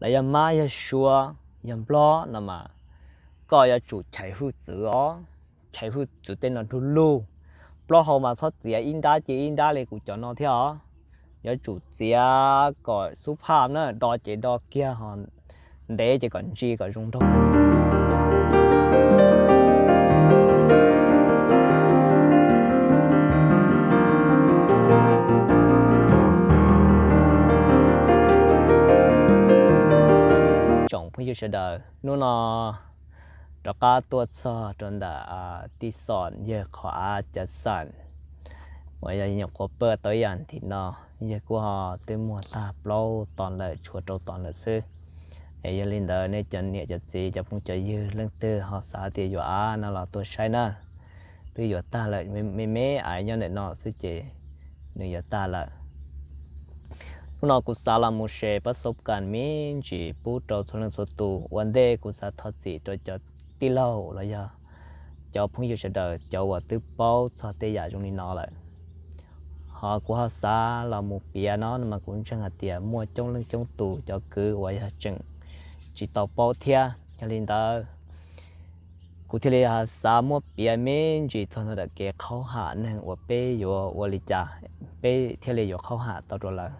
Lawv yog Mab yog Suav yog Nplog no mas koj yuav tsum chais hwj txwv os, chais hwj txwv tej no du lug. Plaub hau mas txhob txiav ib nrab cia ib nrab li kuv cov no thiab os. Yuav tsum txiav kom xub phaj na, do ces do kiag ho ntev ces kom ntsis kom zoo nraug. Tsoom phooj ywg sawv daws, hnub no rov qab tuaj txog rau ntawm tij xom yawg qhov av Cav Xam uas yog nyuam qhuav pawj tau ib yam ntim no. Yawg kuj ho twb muag tag plaub ton lawm, tshuav rau ton lawm xwb. Es yog li ntawd nej cov niam cov txiv cov phooj cov ywg leej twg ho xav tias yuav av no los tuaj saib na. Twb yuav tag lawm, me me ais nyob ntawm no xwb ces nws yuav tag lawm. Hnub no kuv xav los mus share pab xub kas me ntsis pub rau txhua leej txhua tus. Ua ntej kuv xav thov txim rau cov tij laug los yog cov phooj ywg sawv daws cov uas twb paub txog tej yam zoo li no lawm. Ho kuv ho xav los mus piav no no mas kuv ntseeg hais tias muaj coob leej coob tus cov kwv uas yog tseem tsis tau paub thiab. Yog li ntawd kuv thiaj li xav muab piav me ntsis txog ntawm kev qhaub ham neeg uas peb yuav ua li cas peb thiaj li yuav qhaub ham tau rau lawv.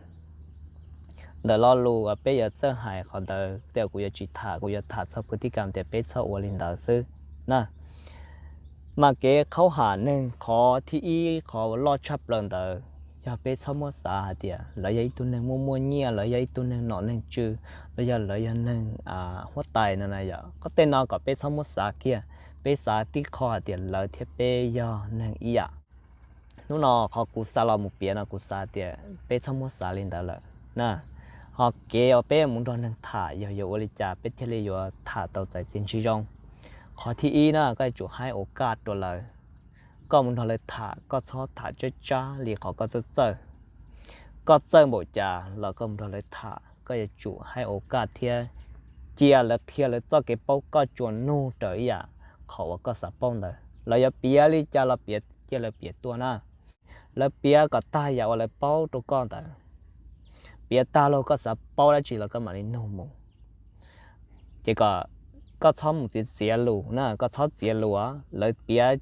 Ntawm lo lus uas peb yuav txawj hais qhov ntawd tej kuv yuav tsis tham, kuv yuav tham txog pwv tij kam tias peb txhob ua li ntawd xwb na. Mas kev qhaub ham neeg qhov thib ib qhov loj tshaj plaws ntawd yog peb txhob muab xav hais tias lawv yog ib tug neeg muaj muaj nyiaj, lawv yog ib tug neeg nom neeg tswv, los yog lawv yog neeg huab tais no na yom. Qhov tej no kom peb txhob muab xav kiag, peb xav tib qho hais tias lawv thiab peb yog neeg ib yam. Hnub no qhov kuv xav los mus piav no kuv xav tias peb txhob muab xav li ntawd lawm na. Ho kev uas peb yuav mus nrog neeg tham yog yuav ua li cas peb thiaj li yuav tham tau txais txiaj ntsig zoo. Qhov thib ib na, koj yuav tsum haib ua kaj rau lawv. Koj mus nrog lawv tham koj txhob tham tsab tsab li qhov koj txawj txawj. Koj txawj npaum cas los koj mus nrog lawv tham koj yuav tsum haib ua kaj thiab cia lawv qhia lawv txoj kev paub koj tsuas nug raws ib yam qhov uas koj xav paub ntawd. Lawv yuav piav li cas los piav, cia lawv piav tuaj na. Lawv piav kom tag yam uas lawv paub rau koj ntawd. Piav tag los koj xav paub dab tsi los koj mam li nug mus. Ces kom koj txhob mus txiav txiav lus na, koj txhob txiav lus. Lawv piav,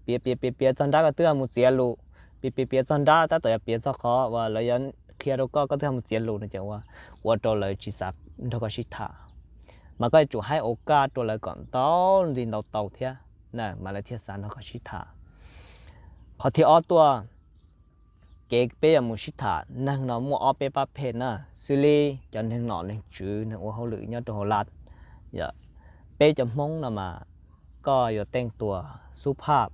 piav piav piav piav txog nrab koj twb mus txiav lus, piav piav piav txog nrab tab tom yuav piav txog qhov uas lawv yuav qhia rau koj, koj twb mus txiav lus no ces ua, ua rau lawv tsis xav nrog koj sib tham. Mas koj yuav tsum haib ua kaj rau lawv kom ntau ntsis ntau tau thiab na mas lawv thiaj xav nrog koj sib tham. Qhov thib ob tuaj, kev peb yuav mus sib tham neeg no muaj ob peb pab phem na, xws li cov neeg nom neeg tswv neeg ua hauj lwm nyob rau hauv laj. Peb cov Hmoob no mas koj yuav teej tuas xub phaj,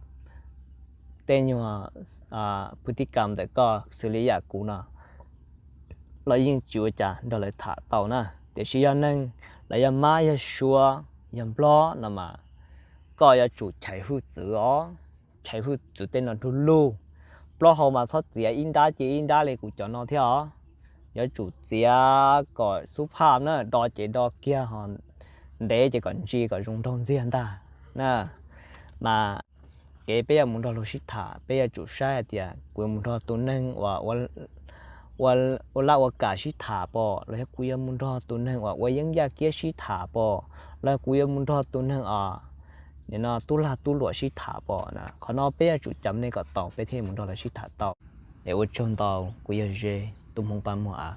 tej nyuag pwv tij kam ntawm koj xws li yam kuv no los yeej tsis ua cas nrog lawv tham tau na. Tiam sis yog neeg lawv yog Mab yog Suav yog Nplog no mas koj yuav tsum chais hwj txwv os, chais hwj txwv tej no du lug. Plaub hau mas txhob txiav ib nrab cia ib nrab li kuv cov no thiab os. Yuav tsum txiav kom xub phaj na, do ces do kiag ho ntev ces kom ntsis kom zoo nraug ntxiag ntag na. Mas kev peb yuav mus nrog luag sib tham peb yuav tsum saib hais tias kuv yuav mus nrog tus neeg uas ua laj ua kam sib tham pom, los yog kuv yuav mus nrog tus neeg uas ua yeeb yaj kiab sib tham pom, los yog kuv yuav mus nrog tus neeg uas nim no tub lag tub luam sib tham pom na. Qhov no peb yuav tsum cam nej kom tau peb thiaj mus nrog lawv sib tham tau. Es ua tsaug ntau, kuv yog Ze, tub Hmoob Pab Muag Av.